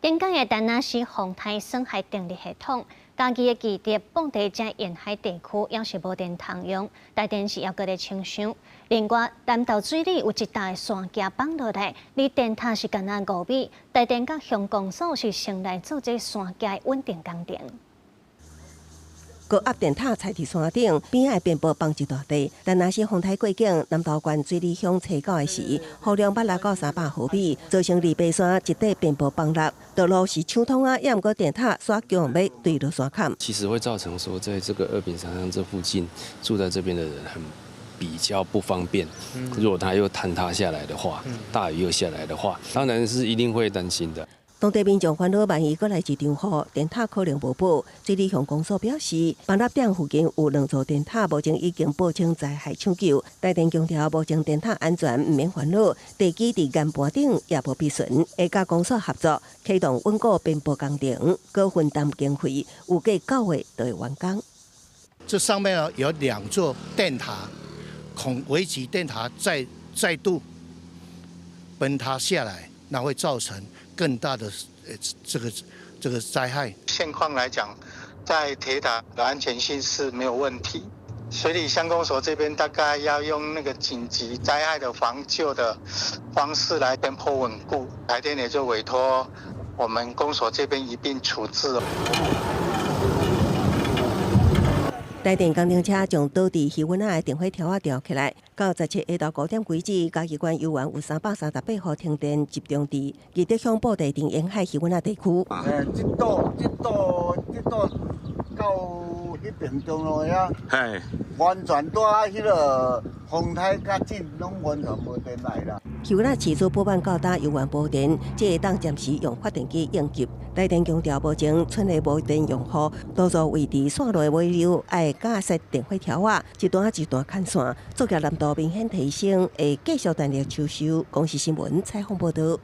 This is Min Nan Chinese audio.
頂工的田納西風颱損害電力系統，嘉義的基德、蚌地遮沿海地區猶是無電通用，台電是猶閣咧清箱。另外，南投水里有一搭的山崎崩落來，離電塔是干焦5米，台電佮鄉公所是先來做這山崎的穩定工程。高壓電塔踩佇山頂，邊仔的邊坡崩一大塊。田納西風颱過境，南投縣水里鄉初九的時，雨量捌來到300毫米，造成二八山一塊邊坡崩落，道路是暢通啊，猶毋過電塔煞強欲墜落山崁。其實會造成說，在這個二餅山鄉這附近住在這邊的人很比較不方便。如果它又坍塌下來的話，大雨又下來的話，當然是一定會擔心的。當地民眾煩惱，萬一閣來一場雨，電塔可能無保。水里鄉公所表示，崩落點附近有兩座電塔，目前已經報請災害搶救。台電強調，目前電塔安全，毋免煩惱。地基佇岩盤頂也無避損，會佮公所合作，啟動穩固邊坡工程，閣分擔經費，預計9月就會完工。這上面呢有兩座電塔，恐危及電塔再度崩塌下來，那會造成更大的這個災害。現況來講，在鐵塔的安全性是沒有問題。水里鄉公所這邊大概要用那個緊急災害的防救的方式來邊坡穩固，台電也就委託我們公所這邊一併處置。台電工程車將倒佇魚塭仔的電火柱仔吊起來，到17下晝5點幾止，嘉義縣猶原有338戶停電，集中佇義德鄉布袋鎮沿海魚塭仔地區。欸，這島這島這島到彼邊中路遐，完全拄仔彼个風颱較緊，攏完全無電來啦。魚塭仔市區報晚到今猶原無電，這會當暫時用發電機應急。台電強調，目前村內無電用戶，多數位置線路的尾流愛加設電火柱仔，一段一段牽線，作業難度明顯提升，會繼續全力搶修。公視新聞採訪報導。